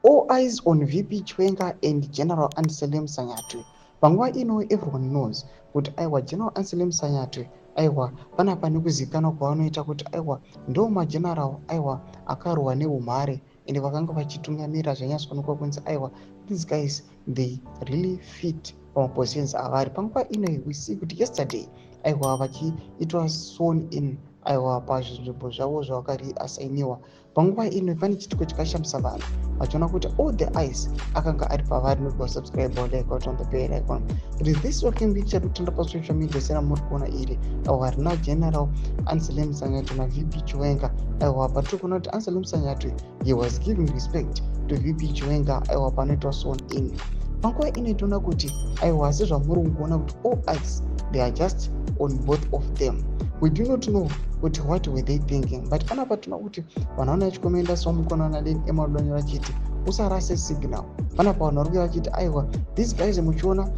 All eyes on VP Chiwenga and General Anselem Sanyatwe. Panguva ino everyone knows kuti aiwa, General Anselem Sanyatwe, aiwa, panapa nekuzikanwa kwavanoita kuti aiwa, ndo mageneral, aiwa, akarwa neumhare ende vakanga vachitungamira. Zvanyatsoonekwa kunzi aiwa, these guys, they really fit pamapositions avari panguva ino. We see kuti yesterday, aiwa, vachiitwa sworn in, aiwa, pazvinzvimbo zvavo zvavakareassigniwa. Panguva ino pane chitiko chakashamisa vanhu vachiona kuti all the eyes akanga ari pavari. Nobva subscribe, like, on the bell icon kuti this working picture kutenda pasocial media sena muri kuona iri, aiwa, rina General Anselem Sanyatwe naVP Chiwenga. Aiwa, patiri kuona kuti Anselem Sanyatwe, he was giving respect to VP Chiwenga, aiwa, panoitwa sworn in. Panguva ino toona kuti aiwa, sezvamuri kuona kuti all eyes, they are just on both of them. We do not know kuti what were they thinking, but panapa tinoona kuti vanhu vana vachikomenda somukona nadeni emadonyo vachiti usarase signal. Panapa vanhu vari kuya vachiti aiwa, these guys, muchiona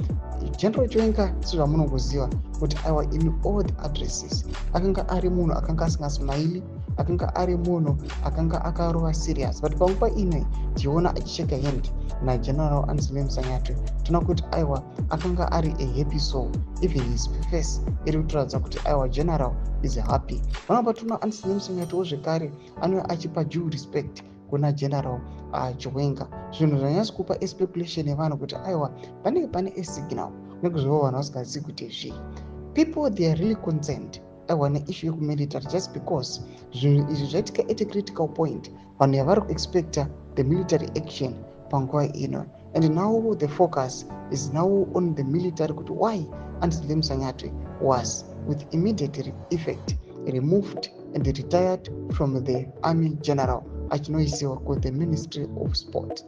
General Chiwenga, sezvamunongoziva kuti aiwa, in all the addresses akanga ari munhu akanga asingasmaili, akanga ari munhu akanga akarova serious. But panguva ino tiona achisheka hand naGeneral Anselem Sanyatwe, toona kuti aiwa, akanga ari a happy soul. Even his face iri kutoratidza kuti aiwa, General is happy. Panapa toona Anselem Sanyatwewo zvekare anouya achipa due respect kuna General Chiwenga. Zvinhu zvanyatso kupa speculation yevanhu kuti aiwa, panenge pane asignal nekuzvivo vanhu vasingazivi kuti zvii. People, they are really concerned, aiwa, neissue yekumilitary, just because zvinhu izvi zvaitika at a critical point. Vanhu yavari kuexpecta the military action panguva ino, and now the focus is now on the military kuti why Anselem Sanyatwe was with immediate effect removed and retired from the army general, achinoisiwa kuthe Ministry of Sport.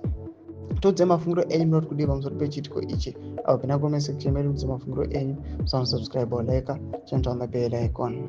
Toudze mafungiro enyu, munoti kudii pamusoro pechiitiko ichi? Apo pina comment section medu, mudze mafungiro enyu. Musanosubscribe, like, turn on the bell icon.